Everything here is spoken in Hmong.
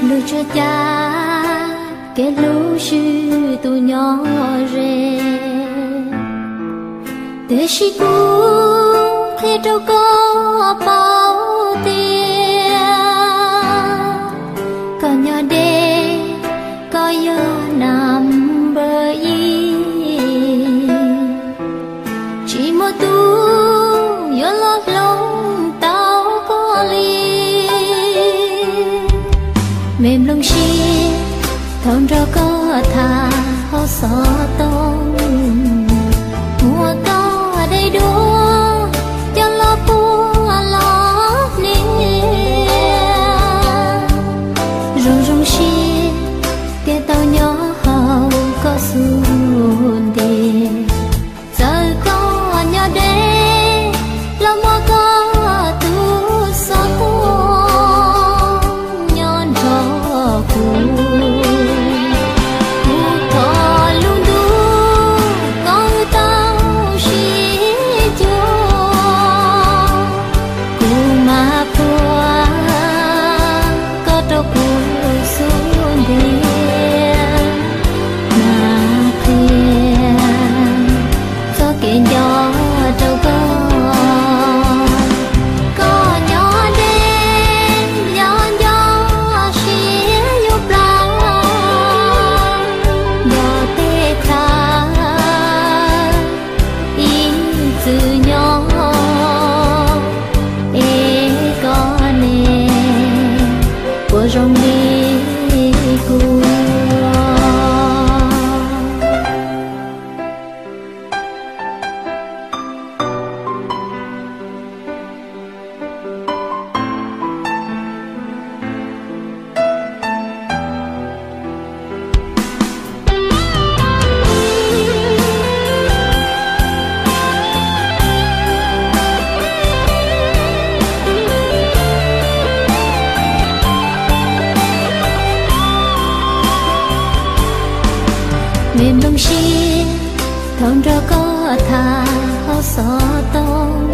Lug tsuas cav kev hlub swb tus nyob ze, tiam sis kuv qhia rau koj paub tias koj nyob deb, koj yog number ib. Tsis muaj tus yuav los hloov tau koj li. Me nplooj siab thaum nrog koj tham hauv xov tooj, muab koj dai duab coj los puag los hnia. Zoo zoo siab tias tau nyob hauv koj xub ntiag. Txawm koj nyob deb los muaj koj tus xov tooj nyob nrog kuv. Kuv thov lub ntuj kom wb tau sib cuag, kuv mam puag koj rau kuv xub ntiag. Mas qhia txoj kev nco rau koj, koj nyob deb, nco nco siab yuav plab, nco tej thav ib txwm nyob es koj ne puas zoo li kuv. Me nplooj siab thaum nrog koj tham hauv xov tooj,